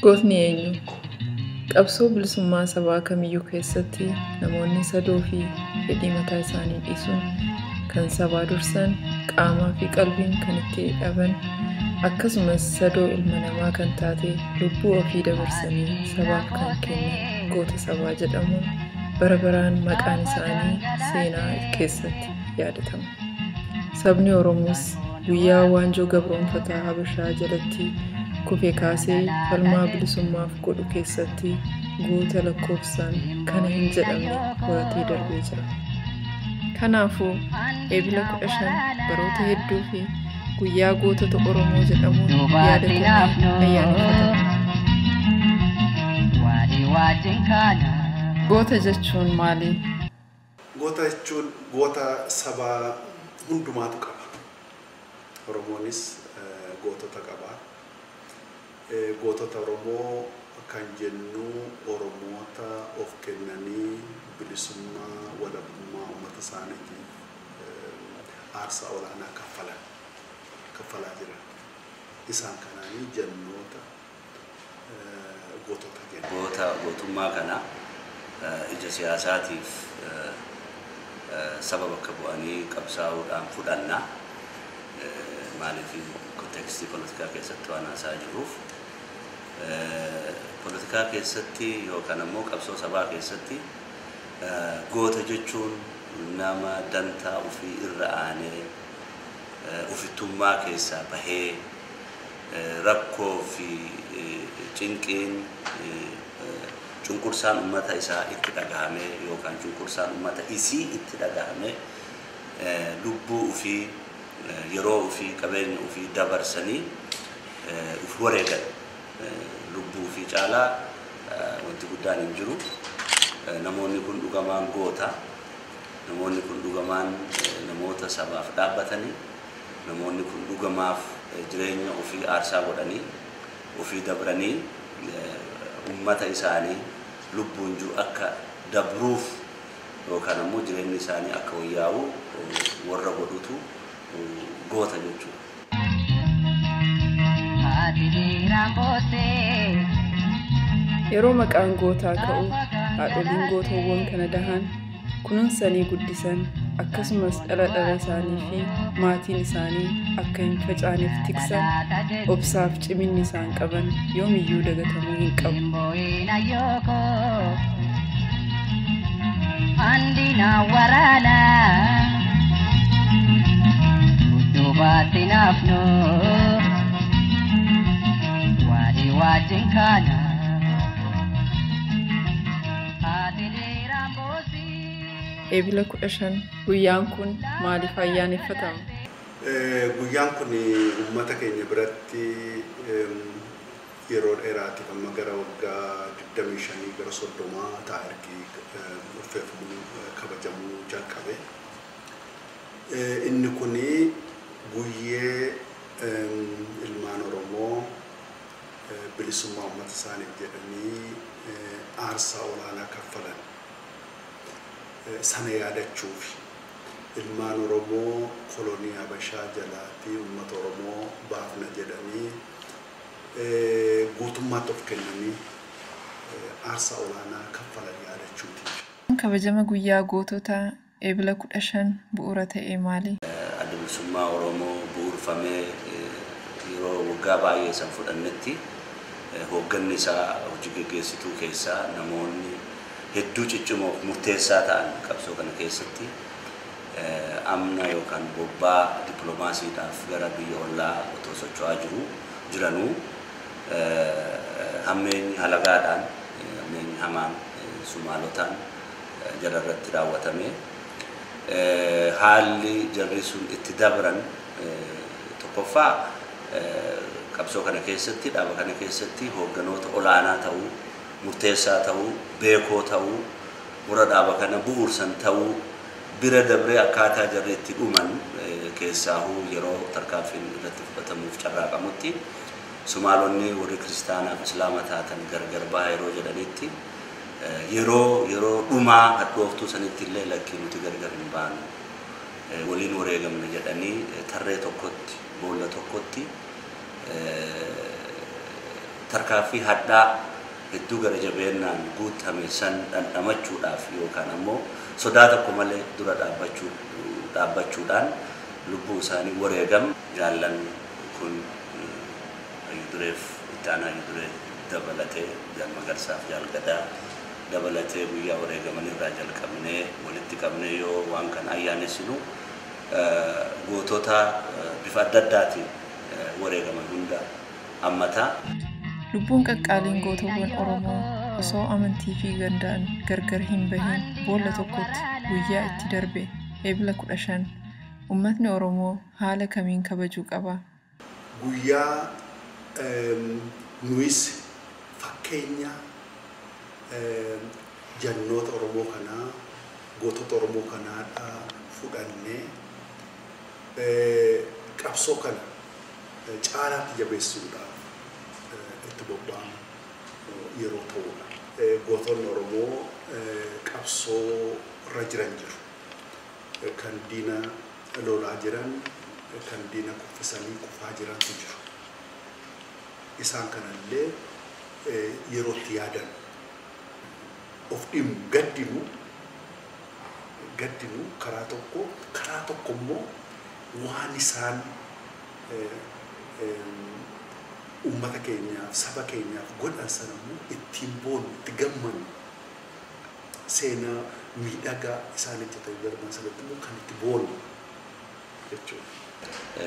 Gootni eenyu? Qabsoo bilisummaa sabaa kamiyyuu keessatti namoonni sadoo fi fedhii mataa isaanii dhiisuun kan sabaa dursan, qaamaa fi qalbiin kan itti dhaban, akkasumas sadoo ilma namaa kan taate lubbuu ofii dabarsanii sabaaf kan kennan goota sabaa jedhamuun bara baraan maqaan isaanii seenaa keessatti yaadatama. Sabni Oromoos guyyaa waanjoo gabroonfataa Habashaa jalatti kufee kaasee falmaa bilisummaaf godhu keessatti goota lakkoofsaan kana hin jedhamne horatee darbee jira. Kanaafuu Eebila 15 baroota hedduu fi guyyaa gootota Oromoo jedhamuun yaadatamee ayyaaneffatama. Goota jechuun maali? Goota jechuun goota sabaa hundumaatu qaba. Oromoonis gootota qaba. Gootota Oromoo kan jennu Oromoota of kennanii bilisummaa walabummaa uummata isaaniitiif aarsaa olaanaa kaffalaa jiran. Isaan kanaanii jannoota gootota jenna. Goota gootummaa kana ija siyaasaatiif saba bakka bu'anii qabsaa'uudhaan fudhanna. Maaliif kontekstii poolitikaa keessatti waan haasaa jirruuf. Poolitikaa keessatti yookaan ammoo qabsoo sabaa keessatti goota jechuun nama dantaa ofii irra aanee ofittummaa keessaa bahee rakkoo fi cinqiin cunqursaan uummata isaa itti dhagahame yookaan cunqursaan uummata isii itti dhagahame lubbuu ofii yeroo ofii qabeenya ofii dabarsanii of wareegan. Lubbuu ofii caalaa wanti guddaan hin jiru. Namoonni kun dhugamaan goota. Namoonni kun dhugamaan namoota sabaaf dhaabbatanii, namoonni kun dhugamaaf jireenya ofii aarsaa godhanii, ofii dabranii uummata isaanii lubbuun jiru akka dabruuf yookaan ammoo jireenyi isaanii akka wayyaa'u warra godhutu goota jechuudha. Yeroo maqaan gootaa ka'u haadholiin gootawwan kana dahan kunuunsanii guddisan, akkasumas dhala dhala isaanii fi maatiin isaanii akka hin facaaneef tiksan, obsaaf ciminni isaan qaban yoomiyyuu dagatamuu hin qabu. Eebila 15 guyyaan kun maaliif ayyaaneffatama? Guyyaan kun uummata keenya biratti yeroo dheeraatiif amma gara waggaa 25 gara 30 ta'a ergi ulfeeffamuu kabajamuu jalqabe. Inni kun guyyee ilmaan Oromoo bilisummaa uummata isaaniif jedhanii aarsaa olaanaa kaffalan sana yaadachuuf ilmaan Oromoo kolonii Habashaa jalaatii uummata Oromoo baafna jedhanii guutummaatti of kennanii aarsaa olaanaa kaffalan yaadachuuti. Kabajama guyyaa gootota Eebila 15 bu'uura ta'e maali? Adda bilisummaa Oromoo bu'uurfamee yeroo waggaa baay'ee san fudhannetti hoogganni isaa hojii geggeessituu keessaa namoonni hedduu ciccimoof murteessaa ta'an qabsoo kana keessatti amna yookaan bobbaa dippiloomaasiidhaaf gara biyya ollaa otoo socho'aa jiranuu hammeenyi halagaadhaan hammeenyi hamaan Sumaalotaan jalarratti raawwatame haalli jarri sun itti dabran tokkoffaa qabsoo kana keessatti dhaaba kana keessatti hoogganoota olaanaa ta'uu, murteessaa ta'uu, beekoo ta'uu, warra dhaaba kana bu'uursan ta'uu Bira dabree akkaataa jarri itti dhuman keessaahuu yeroo tarkaanfiin irratti fudhatamuuf carraaqamutti Sumaalonni warri kiristaanaaf islaama taatan gargar baha yeroo jedhanitti yeroo dhumaa hadhooftuu sanitti illee lakkii nuti gargar hin baanu waliin wareegamne jedhanii tarree tokkotti boolla tokkotti tarkaanfii hadhaa hedduu gara jabeennaan guutame san dhandhamachuudhaaf yookaan ammoo sodaa tokko malee dura dhaabbachuudhaan lubbuu isaanii wareegam jaallan kun hayyudureef itti aanaa hayyuduree dabalatee jaal Magarsaaf jaal Gadaa dabalatee guyyaa wareegaman irraa jalqabnee walitti qabnee yoo waan kana ayyaanessinu gootota bifa adda addaatiin wareegaman hunda hammataa. Lubbuun qaqqaaliin gootawwan Oromoo osoo amantii fi gandaan gargar hin bahin boolla tokkotti guyyaa itti darbe Eebila 15 uummatni Oromoo haala kamiin kabajuu qaba? Guyyaa nuyis fakkeenya jannoota Oromoo kanaa gootota Oromoo kanaadhaa fudhannee qabsoo kana caalaatti jabeessuudhaaf itti bobba'an yeroo ta'udha. Gootonni Oromoo qabsoo irra jiran jiru. Kan diina lolaa jiran, kan diina kuffisanii kufaa jirantu jiru. Isaan kanallee yeroo itti yaadan of dhimmu gaddinu karaa tokko immoo waan isaan uummata keenyaaf saba keenyaaf godhan sana immoo ittiin boonu itti gammannu seenaa miidhagaa isaan hojjetanii darban sanatti immoo kan itti boonu jechuudha.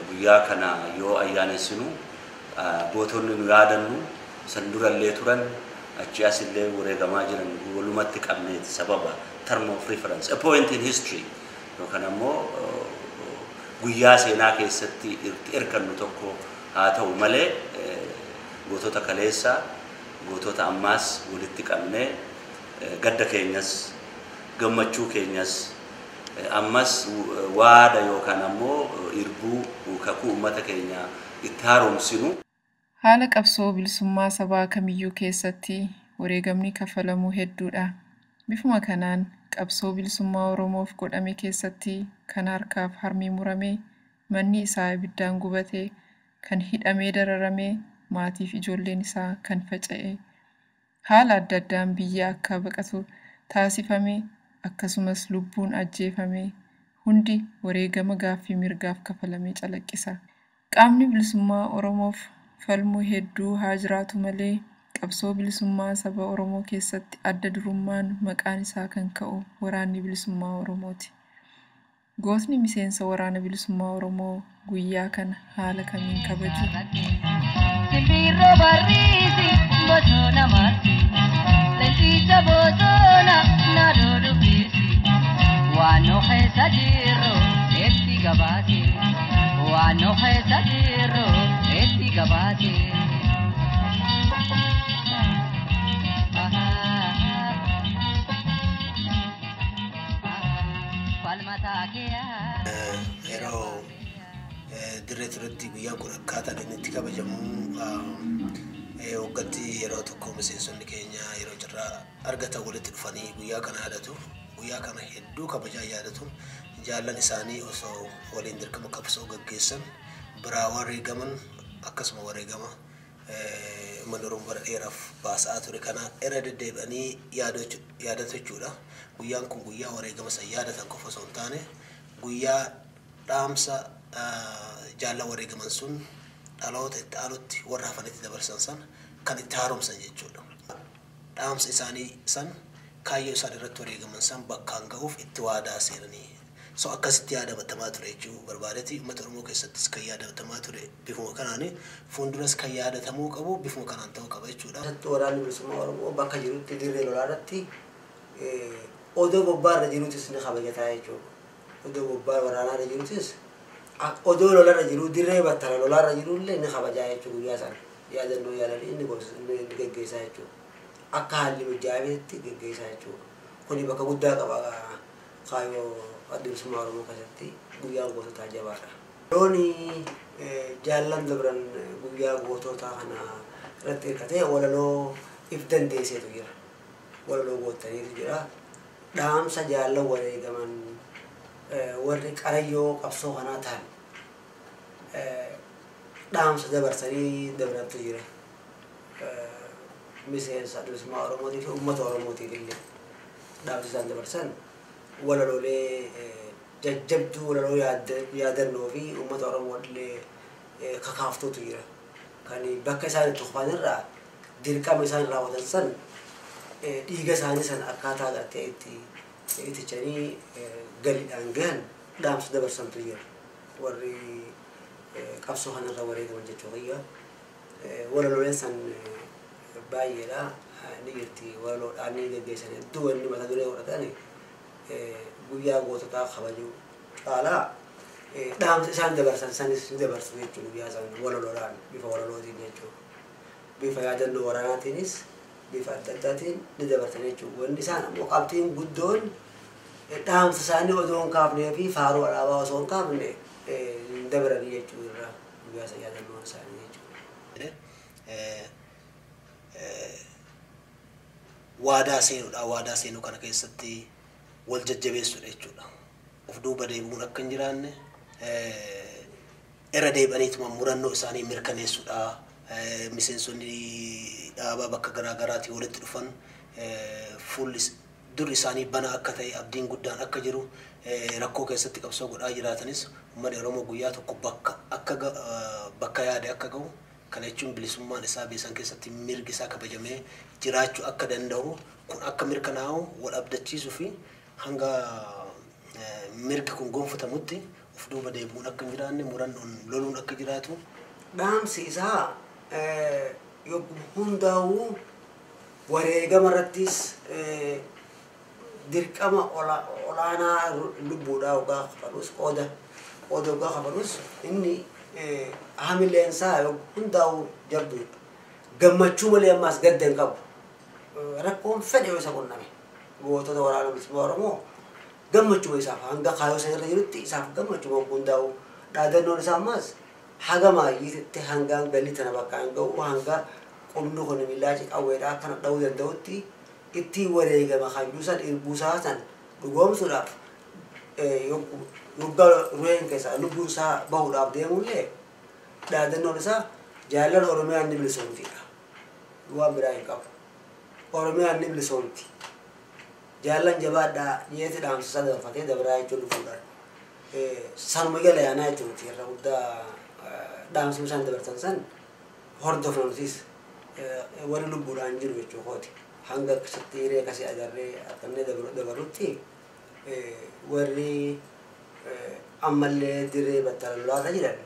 Guyyaa kana yoo ayyaanessinu gootonni nu yaadannu san durallee turan achi asillee wareegamaa jiran walumatti qabneeti sababa term of reference, a point in history yookaan ammoo guyyaa seenaa keessatti itti erkannu tokko haa ta'u malee gootota kaleessaa gootota ammaas walitti qabnee gadda keenyas gammachuu keenyas ammas waada yookaan ammoo irbuu kakuu uummata keenyaa itti haaromsinu. Haala qabsoo bilisummaa sabaa kamiyyuu keessatti wareegamni kafalamuu hedduudha. Bifuma kanaan qabsoo bilisummaa Oromoof godhame keessatti kan harkaaf harmi murame, manni isaa ibiddaan gubate, kan hidhamee dararame, maatiif ijoolleen isaa kan faca'e, haala adda addaan biyya akka baqatu taasifame, akkasumas lubbuun ajjeefame hundi wareegama gaaffii mirgaaf kafalamee calaqqisa. Qaamni bilisummaa Oromoof falmuu hedduu haa jiraatu malee qabsoo bilisummaa saba Oromoo keessatti adda durummaan maqaan isaa kan ka'u waraanni bilisummaa Oromooti. Gootni miseensa waraana bilisummaa Oromoo guyyaa kana haala kamiin kabaju? Simbirroo barriisi bosona marti, leencicha bosona naaduu dubbisi, waan nu keessa jirru itti gabaase, waan nu keessa jirru itti gabaase. Yeroo dirree turetti guyyaan kun akkaataan inni itti kabajamu waggaatti yeroo tokko miseensonni keenya yeroo carraa argatan walitti dhufanii guyyaa kana yaadatu. Guyyaa kana hedduu kabajaa yaadatu. Jaallan isaanii osoo waliin dirqama qabsoo gaggeessan biraa wareegaman akkasuma wareegama uummanni Oromoo bara dheeraaf baasaa ture kana irra deddeebi'anii yaadatu jechuudha. Guyyaan kun guyyaa wareegama san yaadatan qofa osoo hin taane guyyaa dhaamsa jaallan wareegaman sun dhaloota itti aanutti warra hafanitti dabarsan san kan itti haaromsan jechuudha. Dhaamsa isaanii san kaayyoo isaan irratti wareegaman san bakkaan ga'uuf itti waadaa seenanii. So akkasitti yaadatamaa ture jechuu barbaadeeti. Uummata Oromoo keessattis kan yaadatamaa ture bifuma kanaan fuulduras kan yaadatamuu qabu bifuma kanaan ta'uu qaba jechuudha. Keessattuu waraanni bilisummaa Oromoo bakka jirutti dirree lolaa irratti odoo bobbaarra jirutis ni kabajataa jechuudha. Odoo bobbaa waraanaarra jirutis odoo lolarra jiru dirree battala lolaarra jirullee ni kabajaa jechuudha guyyaa sana. Yaadannoo yaalanii inni geggeessaa jechuudha. Akka haalli mijaa'etti geggeessaa jechuudha. Kuni bakka guddaa qaba kaayyoo Adda Bilisummaa Oromoo keessatti guyyaan goototaa jabaadha. Looni jaallan dabran guyyaa goototaa kana irratti hirkatee walaloo if dandeesseetu jira. Walaloo gootaniitu jira. Dhaamsa jaallan wareegaman warri qarayyoo qabsoo kanaa ta'an dhaamsa dabarsanii dabrantu jira. Miseensa Adda Bilisummaa Oromootii fi uummata Oromootiif illee dhaamsa isaan dabarsan walaloolee jajjabduu walaloo yaadannoo fi uummata Oromoo illee kakaaftuutu jira. Kan bakka isaan itti kufan irraa dirqama isaan raawwatan san dhiiga isaanii san akkaataa gartee itti itichanii galiidhaan gahan dhaamsa dabarsantu jira. Warri qabsoo kanarra wareegaman jechuu kiyya. Walalooleen san baay'eedha. Ni jirti walaloodhaan ni geggeessan hedduu wanni mata duree godhatan guyyaa goototaa kabajuu caalaa dhaamsa isaan dabarsan sanis ni dabarsu jechuudha guyyaa isaan walaloodhaan bifa walalootiin jechuudha. Bifa yaadannoo waraanaatiinis bifa adda addaatiin ni dabarsan jechuudha. Wanni isaan ammoo qabxiin guddoon dhaamsa isaanii odoo hin kaafnee fi faaruu alaabaa osoo hin kaafne hin dabaranii jechuudha irraa guyyaa isa yaadannoon isaanii jechuudha. Waadaa seenuudha. Waadaa seenuu kana keessatti wal jajjabeessuudha jechuudha. Of duuba deebi'uun akka hin jiraanne irra deebi'aniituma murannoo isaanii mirkaneessuudha. Miseensonni dhaabaa bakka garaa garaatii walitti dhufan fuulli durri isaanii banaa akka ta'e abdiin guddaan akka jiru rakkoo keessatti qabsoo godhaa jiraatanis uummanni Oromoo guyyaa tokko bakka akka bakka yaade akka gahu kana jechuun bilisummaan isaa biyya san keessatti mirgi isaa kabajamee jiraachuu akka danda'u kun akka mirkanaa'u wal abdachiisuu fi hanga mirgi kun gonfatamutti of duuba deebi'uun akka hin jiraanne murannoon loluun akka jiraatu. Dhaamsi isaa hundaa'uu wareegama irrattis dirqama olaanaa lubbuudhaa hoggaa kafalus qooda hoggaa kafalus inni hamileen isaa hundaa'uu jabduudha. Gammachuu malee ammaas gadda hin qabu. Rakkoon fedhe yoo isa qunname gootota waraana bilisummaa Oromoo gammachuma isaaf hanga kaayyoo isa irra jirutti isaaf gammachuma hundaa'u dhaadannoon isaa ammaas haga maayyiitti hangaan galii tana bakka hin ga'u hanga qubni kun miillaa qawweedhaa akkana dha'uu danda'utti ittiin wareegama hayyuu san irbuusaa san dhugoomsuudhaaf yoggaa ruheen keessaa lubbuun isaa bahuudhaaf deemullee dhaadannoon isaa jaalala Oromiyaan ni bilisoomtidha. Waan biraa hin qabu. Oromiyaan ni bilisoomti. Jaalan jabaadhaa dhiyeetti dhaamsa isaa dabarfatee dabaraa jechuun lubbuudhaan. Sanuma jala yaanaa jechuudha irra guddaa dhaamsa isaan dabarsan san hordofna nutis warri lubbuudhaan jiru jechuu kooti. Hanga akkasitti hiree akkasii agarree akkannee dabarutti warri ammallee dirree battalolaata jiran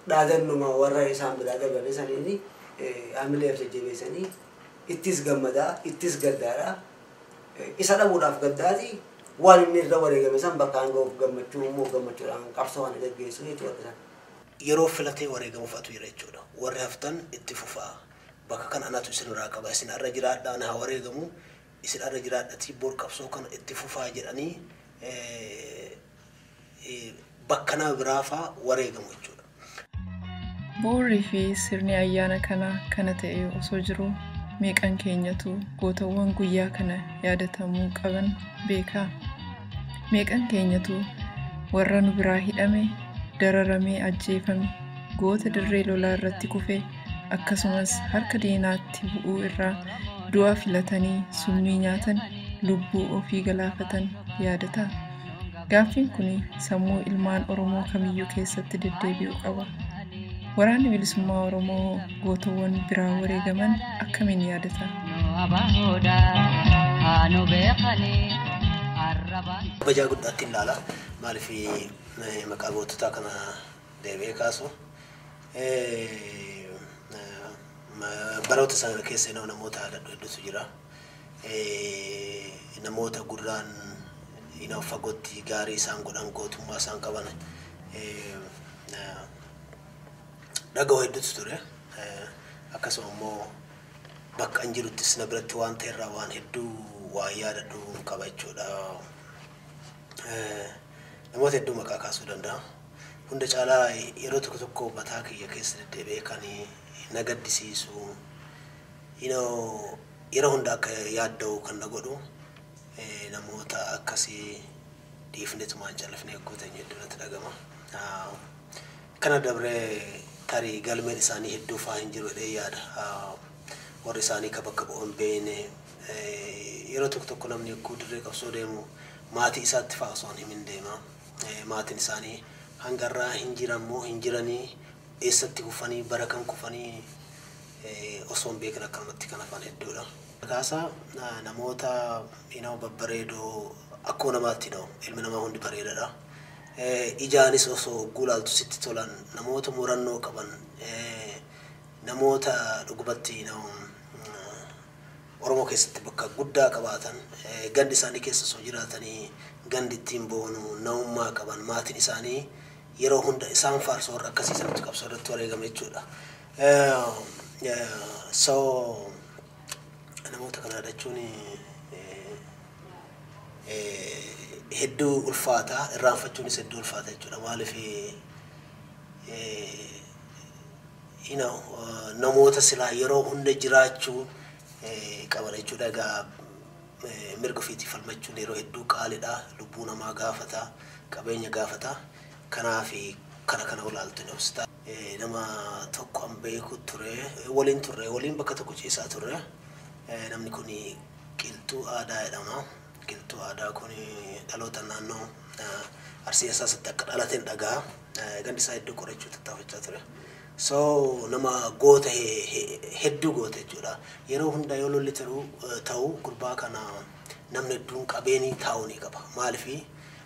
dhaadannuma warra isaan biraa dabaranii saniini hamileef jajjabeessanii ittis gammadaa ittis gaddaadha. Isa dhabuudhaaf gaddaati waan inni irra wareegame san bakka hanga of gammachuu immoo gammachuudhaan qabsoo kana gaggeessu jechuudha isaan. Yeroo filatee wareegamu fa'atu jira jechuudha. Warri haftan itti fufaa. Bakka kana anatu isin irraa qaba. Isin irra jiraadhaan haa wareegamu. Isin irra jiraadhatii bor qabsoo kana itti fufaa jedhanii bakka nama biraa fa'aa wareegamu jechuudha. Bu'uurri fi sirni ayyaana kanaa kana ta'e osoo jiruu meeqan keenyatu gootawwan guyyaa kana yaadatamuu qaban beekaa? Meeqan keenyatu warra nu biraa hidhame, dararamee ajjeefame, goota dirree lolaa irratti kufe, akkasumas harka diinaatti bu'uu irraa du'a filatanii summii nyaatan lubbuu ofii galaafatan yaadataa? Gaaffiin kun sammuu ilmaan Oromoo kamiyyuu keessatti deddeebi'uu qaba. Waraanni bilisummaa Oromoo gootawwan biraa wareegaman akkamiin yaadata? Kabajaa guddaatti ilaala. Maaliif maqaa goototaa kana deebi'ee kaasu? Baroota sana keessa namoota hedduutu jira. Namoota gurraan fagootti gaarii isaan godhan gootummaa isaan qaban dhaga'u hedduutu ture. Akkasuma immoo bakka an jiruttis na biratti waan ta'e irraa waan hedduu waan yaadadhu qaba jechuudha. Namoota hedduu maqaa kaasuu danda'a. Hunda caalaa yeroo tokko tokko mataa kiyya keessa deddeebi'ee kan na gaddisiisu, yeroo hunda akka yaadda'u kan na godhu, namoota akkasii dhiifnetumaan callifnee eeggotan hedduu natti dhagama. Kana dabree tarii galmeen isaanii hedduu faa hin jiru jedhee yaada. Warri isaanii ka bakka bu'u hin beekne, yeroo tokko tokko namni yogguu dirree qabsoo deemu maatii isaatti faa osoo hin himin deema. Maatiin isaanii hangarraa hin jiran moo hin jiranii, eessatti kufanii, bara kam kufanii osoo hin beekin akkanumatti kan hafan hedduudha. Kaasaa namoota babbareedoo akkuma namaatti, ilmi namaa hundi bareedaadha. Ijaanis osoo gulaaltu sitti tolan, namoota murannoo qaban, namoota dhugumatti Oromoo keessatti bakka guddaa qabaatan, gandi isaanii keessa osoo jiraatanii gandi ittiin boonu, namummaa qaban, maatiin isaanii yeroo hunda isaan faarsu, warra akkasii sanatti qabsoo irratti wareegame jechuudha. So namoota kana yaadachuun hedduu ulfaata, irraanfachuunis hedduu ulfaata jechuudha. Maaliif, namoota silaa yeroo hunda jiraachuu qaban jechuudha. Egaa mirga ofiitii falmachuun yeroo hedduu qaaliidha. Lubbuu namaa gaafata, qabeenya gaafata. Kanaaf kana olaaltu ni obsita. Nama tokko an beeku ture, waliin turre, waliin bakka tokko ciisaa turre. Namni kun Qilxuu Aadaa jedhama. Qilxuu Aadaa kun dhaloota naannoo Arsii Asaasatti akka dhalateen dhagaa. Gandi isaa hedduu qorachuu tattaafachaa ture. So nama goota, hedduu goota jechuudha. Yeroo hunda yoo lolli ta'u gurbaa kana namni hedduun qabeenii taa'uu ni qaba. Maaliif,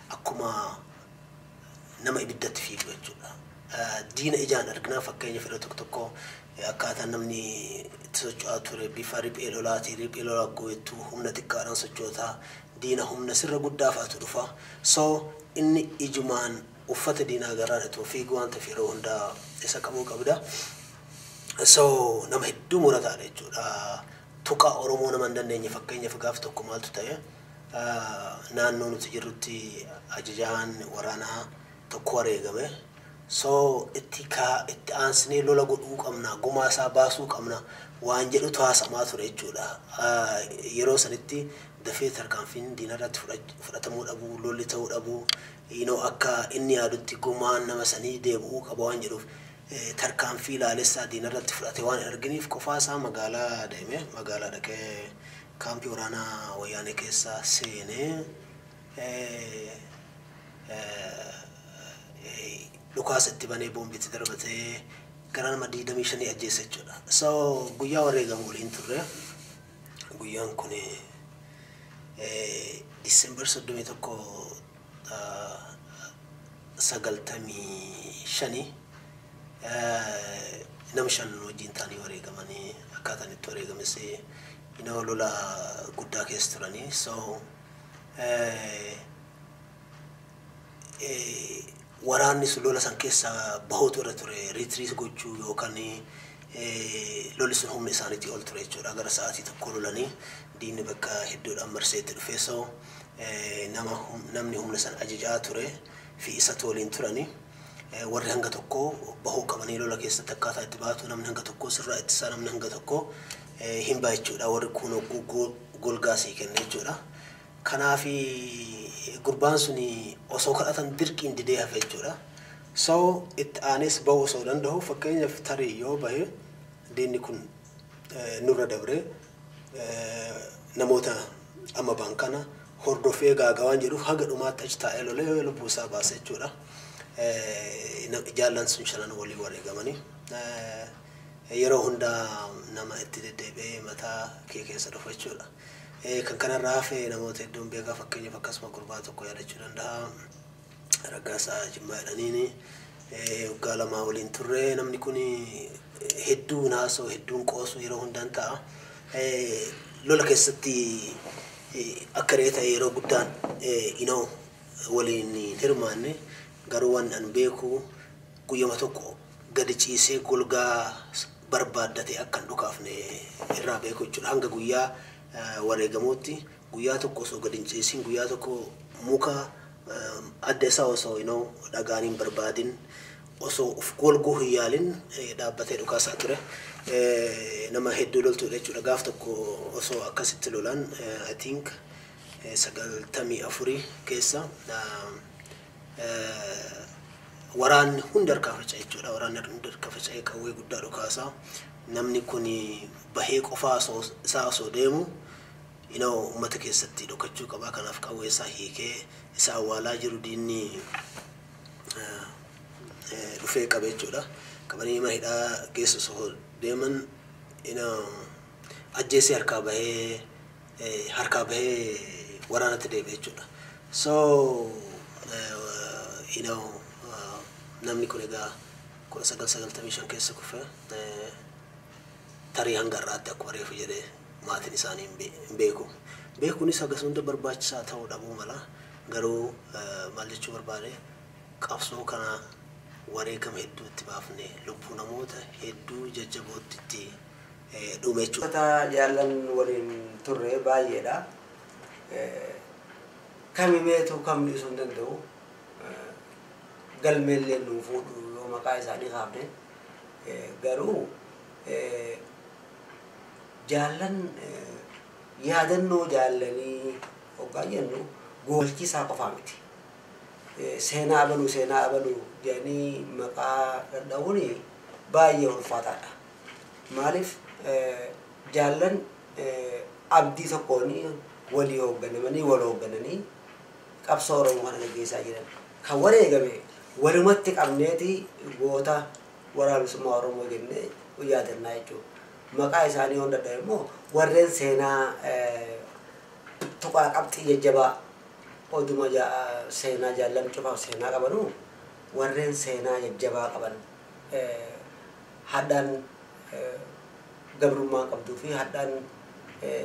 akkuma nama ibiddatti fiigu jechuudha. Diina ijaan arginaa, fakkeenyaaf yeroo tokko tokko akkaataa namni itti socho'aa ture bifa riphee lolaati. Riphee lolaa gootu humna xiqqaadhaan sochootaa, diina humna sirra guddaa fa'aatu dhufa. So inni ijumaan uffata diinaa garaan itoo fiigu waan ta'eef yeroo hundaa isa qabuu qabda. So nama hedduu murataadha jechuudha. Tuqaa Oromoo nama hin dandeenye. Fakkeenyaaf gaaf tokko maaltu ta'e, naannoo nuti jirrutti ajajaan waraanaa tokko wareegame. So itti kaa itti aansinee lola godhuu qabna, gumaa isaa baasuu qabna waan jedhutu haasamaa ture jechuudha. Yeroo sanitti dafee tarkaanfiin diinarratti fudhatamuu dhabuu, lolli ta'uu dhabuu, akka inni yaadutti gumaan nama sanii deebi'uu qaba waan jedhuuf, tarkaanfii laalessaa diinarratti fudhate waan hin arginiif qofaa isaa magaalaa deeme. Magaalaa dhaqee kaampii waraanaa wayyaanee keessa seenee dhukaasa itti banee, boombiitti darbatee gara nama 25 ajjeese jechuudha. So guyyaa wareegamu waliin turre. Guyyaan kun Disembar 31, 95. Nama shan wajjin ta'anii wareegamanii, akkaataan itti wareegames lola guddaa keessa turanii. So waraanni sun lola san keessa bahuutu irra ture, retreat gochuu yookaan lolli sun humna isaaniitii ol ture jechuudha. Gara sa'aatii 1 lolanii diinni bakka hedduudhaan marsee itti dhufee, so nama namni humna san ajajaa ture fi isatu waliin turanii, warri hanga tokko bahuu qabanii, lola keessatti akkaataa itti baatu, namni hanga tokko sirraa ittisaa, namni hanga tokko hin ba'a jechuudha. Warri kun golgaa sii kenna jechuudha. Kanaaf gurbaan sun osoo kadhatan dirqiin didee hafe jechuudha. So itti aanes bahuu osoo danda'u, fakkeenyaaf tarii yoo bahe diinni kun nurra dabree namoota amma ba'an kana hordofee gaagaa waan jedhuuf haga dhumaatti achi taa'ee lolee lubbuu isaa baase jechuudha. Jaallan sun shanan walii wareegamanii. Yeroo hundaa nama itti deddeebi'ee mataa kee keessa dhufa jechuudha. Kan kanarraa hafe namoota hedduun beekaa, fakkeenyaaf akkasuma gurbaa tokko yaadachuu danda'a. Raggaasaa Jimmaa jedhaniini, waggaa 2 waliin turre. Namni kun hedduun haasa'u, hedduun qoosu, yeroo hundaan ta'a. Lola keessatti akka re'ee ta'e yeroo guddaan waliin hirmaanne, garuu waan an beeku guyyama tokko gadi ciisee golgaa barbaaddatee akka hin dhukaafne irraa beeku jechuudha. Hanga guyyaa wareegamuutti guyyaa tokko osoo gadi hin ciisin, guyyaa tokko muka Adda isaa osoo dhagaan hin barbaadin osoo of golguu hin yaalin dhaabbatee dhukaasaa ture. Nama hedduu loltuudha jechuudha. Gaaf tokko osoo akkasitti lolan, I think 94 keessa, waraanni hundi harkaa faca'e jechuudha. Waraanni hundi harkaa faca'e, qawwee guddaa dhukaasaa. Namni kun bahee qofaa isaa osoo deemu uummata keessatti dhokachuu qaba. Kanaaf qawwee isaa hiikee isa awwaalaa jiru diinni dhufee qabe jechuudha. Qabanii mana hidhaa geessu osoo deeman ajjeesee harkaa bahee waraanatti deebi'e jechuudha. So namni kun egaa 1995 keessa kufe. Tarii hanga har'aatti akkuma reefu jedhee maatiin isaanii hin beeku. Beekuunis hagas hunda barbaachisaa ta'uu dhabuu mala. Garuu maal jechuu barbaade, qabsoo kana wareegama hedduu itti baafne, lubbuu namoota hedduu jajjabootti itti dhume jechuudha. Jaallan waliin turre baay'eedha. Kamimeetu kam dhiisuu hin danda'u. Galmeellee nuu fuudhu yoo maqaa isaanii kaafne. Garuu jaallan yaadannoo jaallanii hoggaa jennu goolchisaa qofaa miti. Seenaa abaluu, seenaa abaluu jedhanii maqaa dhadha'uun baay'ee ulfaataadha. Maaliif, jaallan abdii tokkoon walii hoogganamanii wal hooggananii qabsoo Oromoo kana gaggeessaa jiran. Kan wareegame walumatti qabneeti goota waraana bilisummaa Oromoo jennee yaadannaa jechuudha. Maqaa isaanii yoo dadhabe immoo warreen seenaa tuqaa qabxii jajjabaa oduma seenaa jaallan cufaaf seenaa qabanu, warreen seenaa jajjabaa qaban, hadhaan gabrummaa qabduu fi hadhaan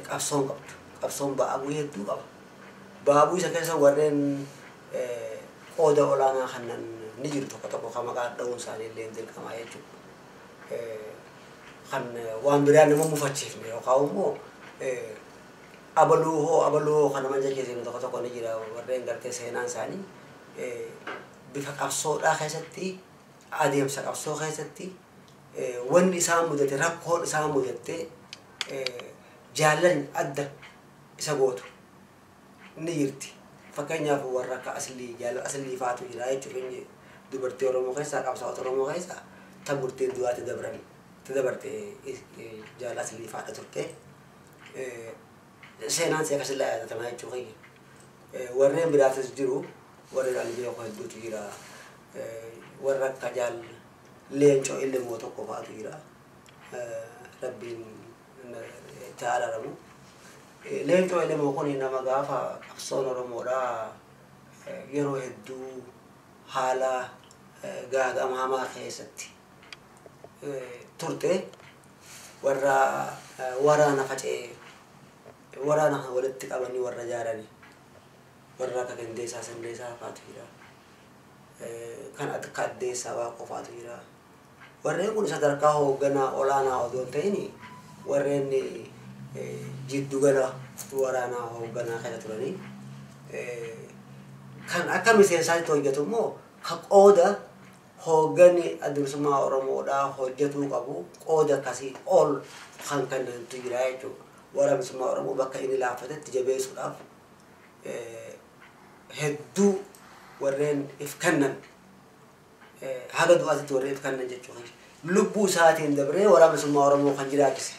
qabsoon qabdu. Qabsoon ba'aa bu'ii hedduu qaba. Ba'aa bu'ii isa keessa warreen qooda olaanaa kannan ni jiru, tokko tokko kan maqaa dha'uun isaanii illee dirqamaa jechuudha. Kan waan biraa nama mufachiifne yookaan immoo abaluu hoo abaluu hoo kan nama jajjabeessinu tokko tokko ni jira, warreen gartee seenaan isaanii bifa qabsoodhaa keessatti, adeemsa qabsoo keessatti wanni isaan mudate, rakkoon isaan mudatte jaallan adda isa gootu ni jirti. Fakkeenyaaf warra akka Aslii, jaalala Aslii faatu jira jechuudha. Dubartii Oromoo keessaa, qabsaa'ota Oromoo keessaa tan murteen du'aatti dabran itti dabarte jaalala Aslii faadha turte. Seenaan see akkasillaa yaadatamaa jechuu kiyya. Warreen biraatis jiru, warreen ani beeku hedduutu jira. Warra akka jaal Leencoo Ilmoo tokko faatu jira. Rabbiin itti araaramu. Leencoo Ilmoo kun nama gaafa qabsoon Oromoodhaa yeroo hedduu haala gaagama hamaa keessatti turte warra waraana faca'ee waraana kana walitti qabanii warra jaaranii, warra akka Qindeessaa Sandeessaa faatu jira. Kan akka Addeessaa Waaqoo faatu jira. Warreen kun sadarkaa hoogganaa olaanaa odoo hin ta'in warreen jiddugala waraanaa hoogganaa keessa turanii, kan akka miseensaatti hojjetu immoo ka qooda hoogganni adda bilisummaa Oromoodhaa hojjetuu qabu qooda akkasii ol kan kennantu jira jechuudha. Waraana bilisummaa Oromoo bakka inni laaffatetti jabeessuudhaaf hedduu warreen if kennan, haga du'aatitti warreen if kennan jechuudha. Lubbuu isaatiin dabree waraana bilisummaa Oromoo kan jiraachise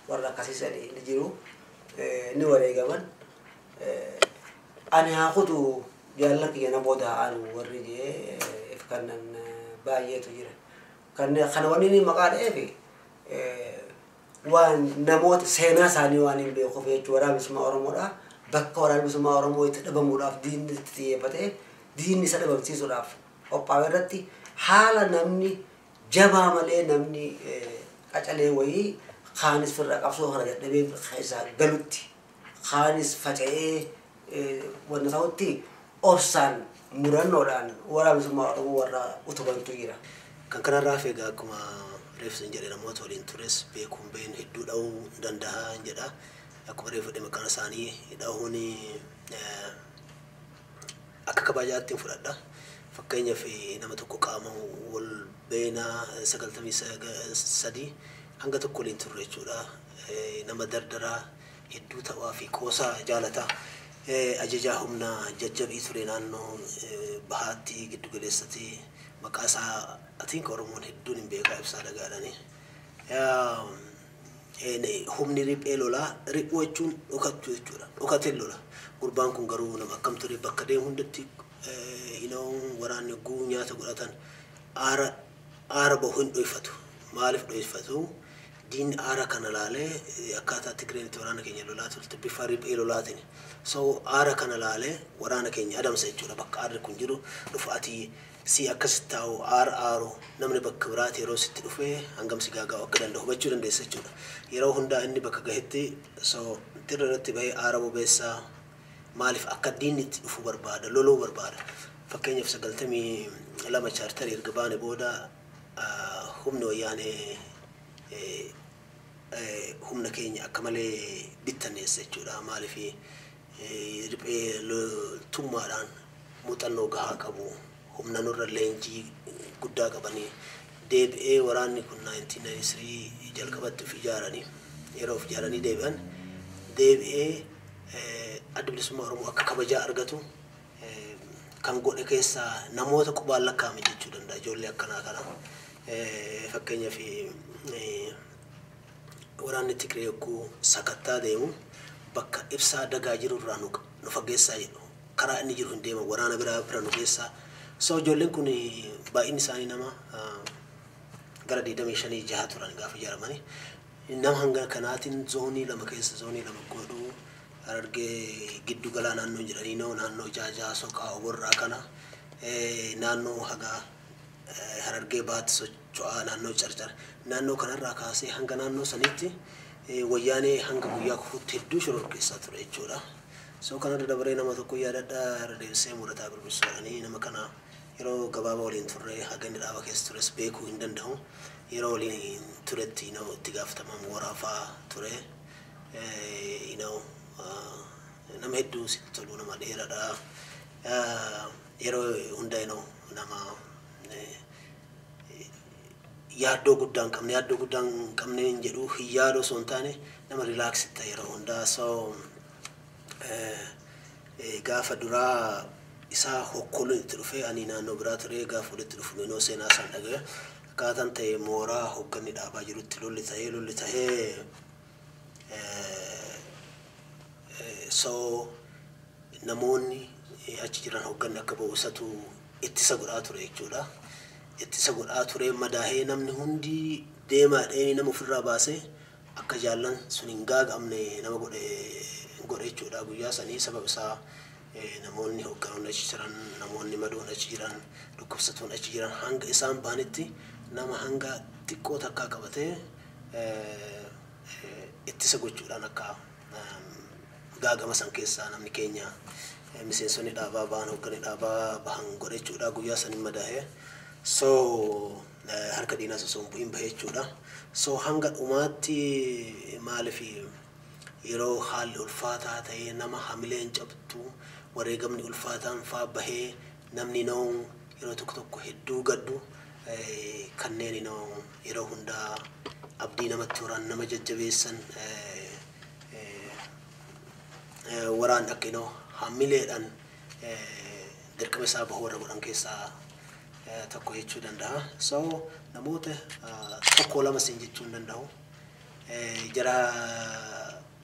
warra akkasii sadi ni jiru, ni wareegaman. Ani haa kutu, jaalala kiyya na booda haa aanu warri jee if kennan baay'eetu jira. Kan kana wanni inni maqaa dha'eef waan namoota seenaa isaanii waan hin beekuuf jechuudha. Waraana bilisummaa Oromoodhaa bakka waraana bilisummaa Oromoo itti dhabamuudhaaf diinni itti xiyyeeffatee diinni isa dhabamsiisuudhaaf qophaa'e irratti haala namni jabaa malee namni qacalee wayii kaanis firra qabsoo kana dadhabee keessaa galutti, kaanis faca'ee wanna ta'utti obsaan murannoodhaan waraana bilisummaa Oromoo warra utubantu jira. Kan kanarraa hafe egaa akkuma reefsi hin jedhe namoota waliin tures beekuun been hedduu dha'uu danda'a hin jedha. Akkuma reefu jedhe maqaan isaanii dha'uun Akka kabajaatti fudhadha. Fakkeenyaaf nama tokko qaama wal beenaa 93 hanga tokko waliin turre jechuudha. Nama dardaraa hedduu ta'aa fi qoosaa jaalataa. Ajajaa humna jajjabii ture naannoo bahaatti giddu galeessatti maqaa isaa atiin Oromoon hedduun hin beekaa Ibsaa Dagaadhani. Humni riphee lolaa riphuu jechuun dhokachuu jechuudha. Dhokatee lola. Gurbaan kun garuu nama akkam ture bakka deemu hundatti waraanni guu nyaata godhatan aara bahu hin dhoyfatu. Maaliif dhoyfatu? Diinni aara kana laalee akkaataa Tigreen itti waraana keenya lolaa turte bifa riphee lolaatiin. So aara kana laalee waraana keenya adamsa jechuudha. Bakka aarri kun jiru dhufa ati si akkasitti taa'u aara aaru namni bakka biraati yeroo sitti dhufee hangam si gaagaa'u akka danda'u hubachuu dandeessa jechuudha. Yeroo hundaa inni bakka gahetti so dirra irratti bahee aara bobeessaa maaliif akka diinni itti dhufu barbaada loluu barbaada. Fakkeenyaaf 92 chaartarii erga baane booda humni wayyaanee humna keenya akka malee bittanneessa jechuudha. Maaliif riphee loltummaadhaan muuxannoo gahaa qabu humna nurra leenjii guddaa qabanii deebi'ee waraanni kun 1993 jalqabatti of ijaaranii yeroo of ijaaranii deebi'an deebi'ee Adda Bilisummaa Oromoo akka kabajaa argatu kan godhe keessaa namoota qubaan lakkaa'ame jechuu danda'a ijoollee akkanaa kana. Fakkeenyaaf waraanni Tigree yogguu sakattaa deemu bakka Ibsaa Dagaa jiru irraa nu fageessaa jedhu karaa inni jiru hin deeman waraana biraa bira nu geessaa. So ijoolleen kun baay'inni isaanii nama gara 25 jaha turan gaafa ijaaramanii. Nama hanga kanaatiin zoonii lama keessa zoonii lama godhuu Harargee giddu galaa naannoo jedhanii naannoo Jaajaa Soqaa Oborraa kana naannoo haga Harargee baatti socho'aa naannoo Carcar naannoo kanarraa kaasee hanga naannoo sanitti wayyaanee hanga guyyaa kufuutti hedduu shororkeessaa ture jechuudha. So kanarra dabaree nama tokko yaadadhaa irra deebisee Murataa Birbirsoodhanii nama kana yeroo gabaabaa waliin turre haga inni dhaaba keessa tures beekuu hin danda'u. Yeroo waliin turetti itti gaafatamaa mooraa ture. Nama hedduu sitti tolu nama dheeraadha. Yeroo hunda nama yaaddoo guddaa hin qabne yaaddoo guddaa hin qabne hin jedhu hin yaadoo osoo hin taane nama relax ta'e yeroo hundaa. So gaafa duraa isaa hokkoluun itti dhufee ani naannoo biraa ture gaafa walitti dhufu inoo seenaa isaan dhaga'e akkaataan ta'e mooraa hoogganni dhaabaa jirutti lolli ta'ee so namoonni achi jiran hoogganni akka ba'u isatu ittisa godhaa ture jechuudha. Ittisa godhaa ture madaahee namni hundi deemaa dheeni nama ofirraa baasee akka jaallan sun hin gaaga'amne nama godhe jechuudha. Guyyaa sanii sababa isaa namoonni hoogganoonni achi jiran namoonni madoon achi jiran dhukkubsatoon achi jiran hanga isaan ba'anitti nama hanga xiqqoo takkaa qabatee ittisa gochuudhaan akka gaagama san keessaa namni keenya miseensonni dhaabaa ba'an hoogganni dhaabaa bahan godhe jechuudha. Guyyaa sanii madaahee so harka diinaa osoo hin bu'in bahe jechuudha. So hanga dhumaatti maaliif yeroo haalli ulfaataa ta'ee nama hamileen cabtu wareegamni ulfaataan faa bahee namni yeroo tokko tokko hedduu gaddu kanneen yeroo hundaa abdii namatti horan nama jajjabeessan waraan akka hamileedhaan dirqama isaa bahuu warra godhan keessaa tokko jechuu danda'a. So namoota tokko lama siin jechuu hin danda'u. Jara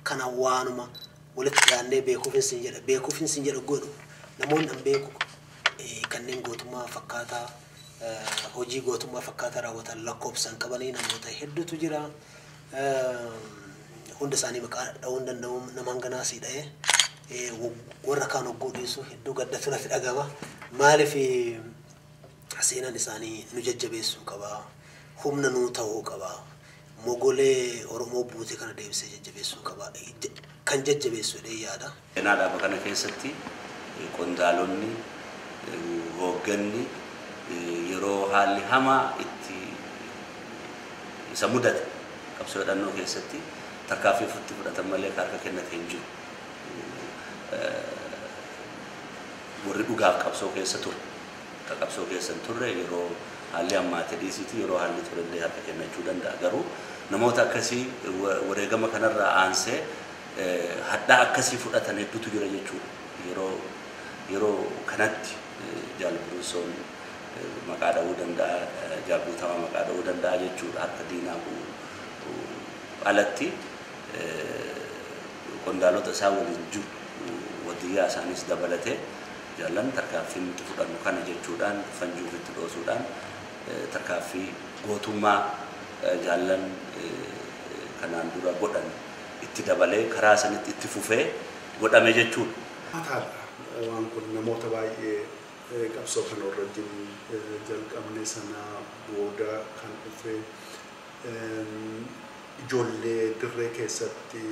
kana waanuma walitti dhiyaannee beekuufin sin jedha godhu namoonni an beeku kanneen gootummaa fakkaataa hojii gootummaa fakkaataa raawwatan lakkoofsan qabanii namoota hedduutu jira. Hunda isaanii maqaa dha'uu hin danda'u nama hanganaa sii dha'ee warra kaan hogguu dhiisu hedduu gaddatu natti dhagama. Maaliif seenaan isaanii nu jajjabeessuu qaba. Humna nuu ta'uu qaba. Mogolee Oromoo buute kana deebisee jajjabeessuu qaba. Kan jajjabeessu jedhee yaada. Seenaa dhaaba kana keessatti qondaalonni hoogganni yeroo haalli hamaa itti isa mudate qabsoo hidhannoo keessatti tarkaanfii ofitti fudhatan malee harka kennate hin jiru. Warri dhugaaf qabsoo keessa ture. Ka qabsoo keessa hin turre yeroo haalli ammaate dhiisiiti, yeroo haalli turellee harka kennachuu danda'a. Garuu namoota akkasii wareegama kanarraa aansee hadhaa akkasii fudhatan hedduutu jira jechuudha. Yeroo kanatti Jaal Buruusoon maqaa dha'uu danda'a, Jaal Guutamaa maqaa dha'uu danda'a jechuudha. Harka diinaa alatti qondaalota isaa waliin jiru, wadiyyaa isaanis dabalatee, jaallan tarkaaffii nuti fudhannu kana jechuudhaan fanjii ofitti dhoosuudhaan tarkaaffii gootummaa jaallan kanaan dura godhan itti dabalee karaa sanitti itti fufee godhame jechuudha. Mataadha waan kun. Namoota baay'ee qabsoo kana warra wajjin jalqabne sana booda kan dhufe, ijoollee dirree keessatti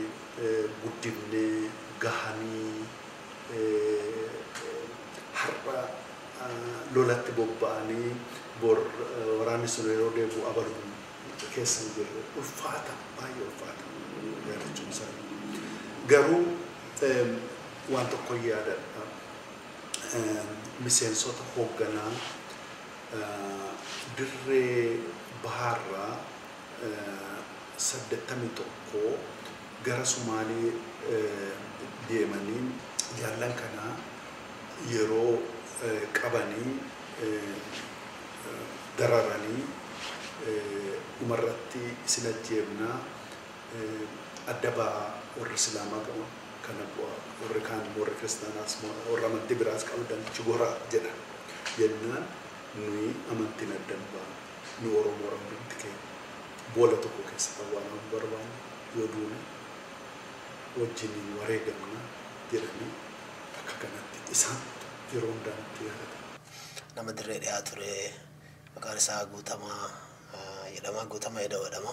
guddifnee gahanii har'a lolatti bobba'anii bor waraanni sun yeroo deebi'u abaluun keessa hin jirre, ulfaata, baay'ee ulfaata yaadachuun isaanii. Garuu waan tokko yaadadha. Miseensota hoogganaa dirree bahaarraa 81 gara Sumaalee deemanii jaallan kanaa yeroo qabanii dararanii dhumarratti isin ajjeefnaa, adda ba'aa, warri Islaamaa qaban kana bu'aa, warri kaan, warri Kiristaanaas, warri amantii biraas qabdan achi goraa jedha. Jennaan nuyi amantiin adda hin baanu, nu Oromoo hundumti keenya boola tokko keessa awwaalamuu barbaanna, yoo duune wajjiniin wareegamna jedhanii akka kanatti isaan yeroo hundaa natti yaadata. Nama dirree dhiyaa ture, maqaan isaa Guutamaa jedhama. Guutamaa Eda'oo jedhama.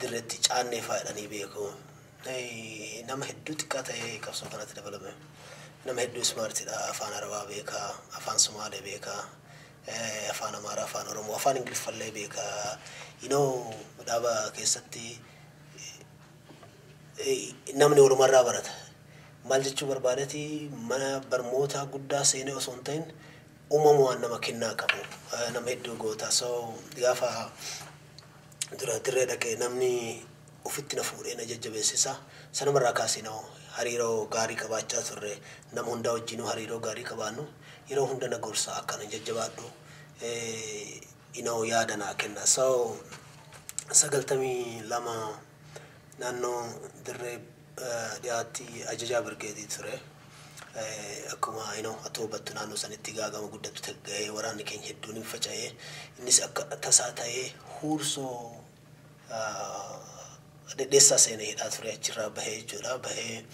Dirreetti Caannee fa'aa jedhanii beeku. Nama hedduu xiqqaa ta'ee qabsoo kanatti dabalame. Nama hedduu smartidha. Afaan Arabaa beekaa, afaan Sumaalee beekaa, afaan Amaaraa, afaan Oromoo, afaan Ingiliffallee beekaa. Dhaaba keessatti namni walumarraa barata. Maal jechuu barbaadeti, mana barnoota guddaa seenee osoo hin ta'in uumamumaan nama kennaa qabu. Nama hedduu goota. So gaafa dura dirree dhaqee namni ofitti na fuudhee na jajjabeessisa. Sanumarraa kaasee hariiroo gaarii qabaachaa turre. Nama hundaa wajjinuu hariiroo gaarii qabaannu, yeroo hunda na gorsa, akkana jajjabaadhu yaada naa kenna. So 92 naannoo dirree dhiyaatti ajajaa birgeetii ture. Akkuma ati hubattu naannoo sanitti gaagama guddatu gahee, waraanni keenya hedduun hin faca'ee, innis akka tasaa ta'ee Huursoo Dhedheessaa seenee hidhaa ture. Achirraa bahee jechuudha. Bahee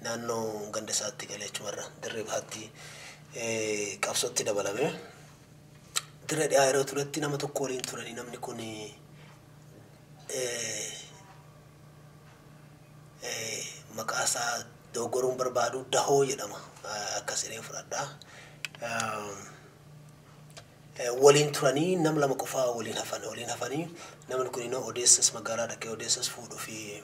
naannoo ganda isaatti galee achumarra dirree bahaatti qabsootti dabalame. Dirree dhiyaa yeroo turetti nama tokko waliin turanii, namni kun maqaa isaa doggoruun barbaadu, Dahoo jedhama, akkas jedhee fudhadha. Waliin turanii nama lama qofaa waliin hafan. Waliin hafanii namni kun immoo odeessas magaalaa dhaqee odeessas fuudhuu fi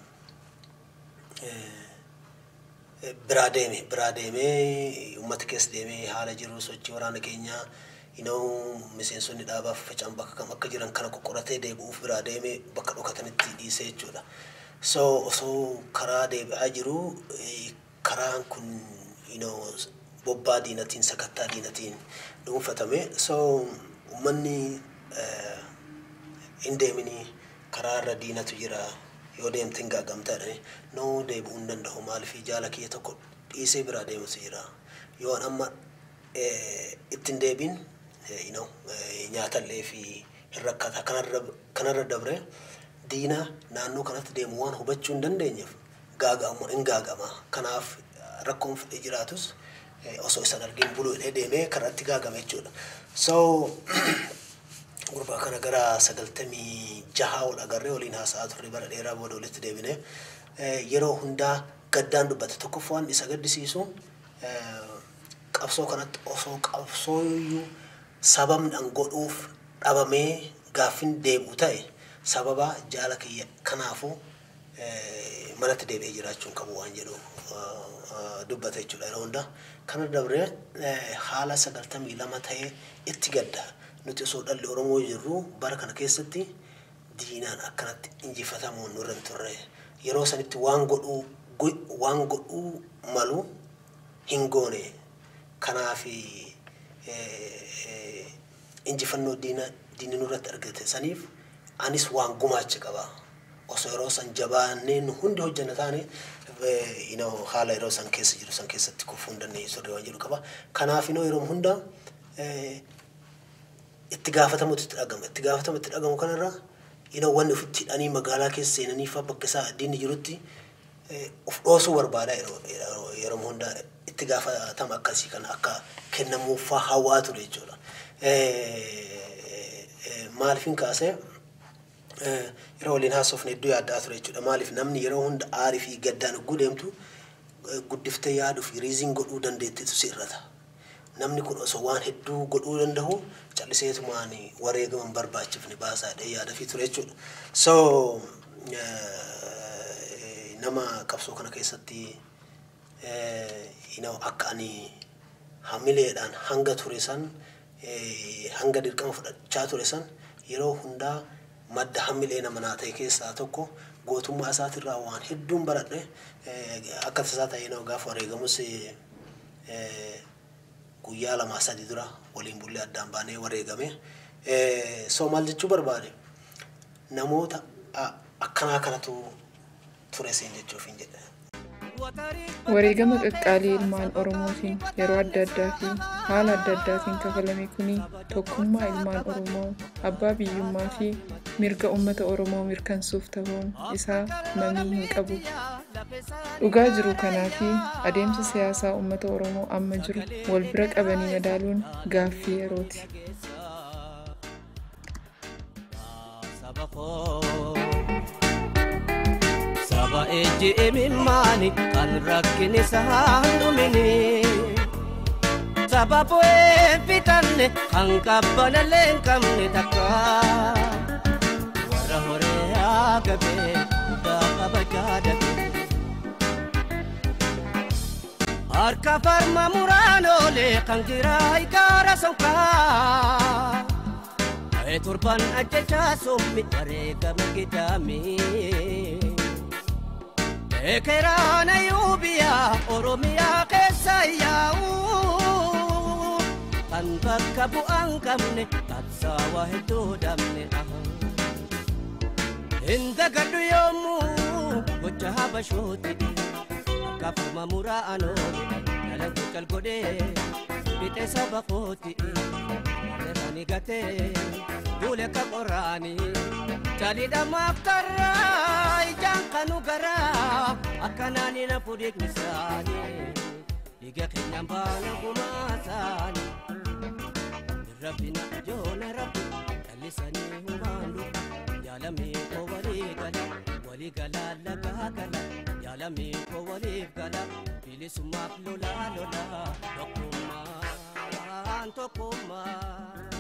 biraa deeme. Biraa deemee uummata keessa deemee haala jiru, sochii waraana keenyaa, miseensonni dhaabaa faca'an bakka kam akka jiran kana qoqqoratee deebi'uuf biraa deemee bakka dhokatanitti dhiisee jechuudha. So osoo karaa deebi'aa jiru karaan kun bobbaa diinatiin, sakattaa diinatiin dhuunfatame. So uummanni hin deeminii, karaa irra diinatu jira, yoo deemte hin gaagamta jedhanii. No, deebi'uu hin danda'u, maaliif jaala kiyya tokko dhiisee biraa deemutu jira, yoo an amma ittiin deebiin nyaatallee fi hin rakkata, kanarra dabre diina naannoo kanatti deemu waan hubachuu hin dandeenyeef gaagama hin gaagama, kanaaf rakkoon fedhee jiraatus osoo isan argin buluu jedhee deemee karaatti gaagame jechuudha. So gurbaa kana gara 96 ol agarree waliin haasa'aa turre. Bara dheeraa booda walitti deebine. Yeroo hundaa gaddaan dubbata. Tokkoffaan isa gaddisiisu, qabsoo kanatti osoo qabsooyyuu sababni an godhuuf dhabamee gaaffin deebi'u ta'e sababa jaala kiyya kanaafuu Manatti deebi'ee jiraachuun qabu waan jedhu dubbata jechuudha yeroo hundaa. Kana dabree haala 92 ta'ee itti gadda. Nuti osoo dhalli Oromoo jirru bara kana keessatti diinaan akkanatti injifatamuun nurra hin turre. Yeroo sanitti waan godhuu malu hin goone. Kanaaf injifannoo diinni nurratti argate saniif anis waan gumaacha qaba. Osoo yeroo san jabaannee nu hundi hojjanna taane haala yeroo san keessa jiru san keessatti kufuu hin dandeenyu turre waan jedhu qaba. Kanaaf yeroo hunda itti gaafatamutu itti dhagama. Itti gaafatamu itti dhagamu kanarra wanni ofitti hidhanii magaalaa keessa seenanii fa'aa bakka isaa diinni jirutti of dhoosuu barbaada yeroo hunda itti gaafatama akkasii kana akka kennamuuf fa'aa hawwaa ture jechuudha. Maaliif hin kaasee yeroo waliin haasofne iddoo yaaddaa ture jechuudha. Maaliif namni yeroo hunda aarii fi gaddaan hogguu deemtu guddiftee yaaduu fi riiziin godhuu dandeettitu si irrata. Namni kun osoo waan hedduu godhuu danda'u calliseetumaan wareegama hin barbaachifne baasaa jedhee yaada fi ture jechuudha. So nama qabsoo kana keessatti akka ani hamileedhaan hanga ture san hanga dirqama fudhachaa ture san yeroo hundaa madda hamilee nama naa ta'e keessaa tokko gootummaa isaatirraa waan hedduun baradhe. Akka tasaa ta'e gaafa wareegamus guyyaa 2-3 dura waliin bullee addaan baanee wareegame. So maal jechuu barbaade namoota akkanaa kanatu ture seen jechuuf hin jedhe. Wareegama qaqqaalii ilmaan Oromootiin yeroo adda addaa fi haala adda addaatiin kafalame kuni tokkummaa ilmaan Oromoo, abbaa biyyummaa fi mirga uummata Oromoo mirkansuuf ta'uun isaa mamii hin qabu. Dhugaa jiru kanaa fi adeemsa siyaasaa uummata Oromoo amma jiru wal bira qabanii madaaluun gaaffii yerooti. Saba ejji imimmaani kan rakkin isaa hin dhumini. Saba bu'ee fitanne kan qabbanallee hin qabne takka. Warra horee agabee guddaa kabajaa dhabe. Harka farma muraan oolee kan jiraa ikaara sonkaa. Torban ajjechaa sommi wareegama gidaamii. Ekeraan ayyuubiyaa Oromiyaa keessa yaa'u. Kan bakka bu'aan qabne qabsaawaa hedduu dhabne. Hin dagadhu yoomuu gocha habashooti. Akka farma muraan oole dalagu cal godhee fiixee saba kooti. Ani gatee duule ka qoraanii caalidha maaf karraa ijaan kanu garaa akkanaan hin hafu dhiigni isaanii dhiiga keenyaan baana gumaa isaanii. Rabbina ijoollee rabbi callisanii humaan dhufu yaalamii koo walii gala walii galaa lagaa gala yaalamii koo waliif gala bilisummaaf lolaa lolaa tokkummaan tokkummaa.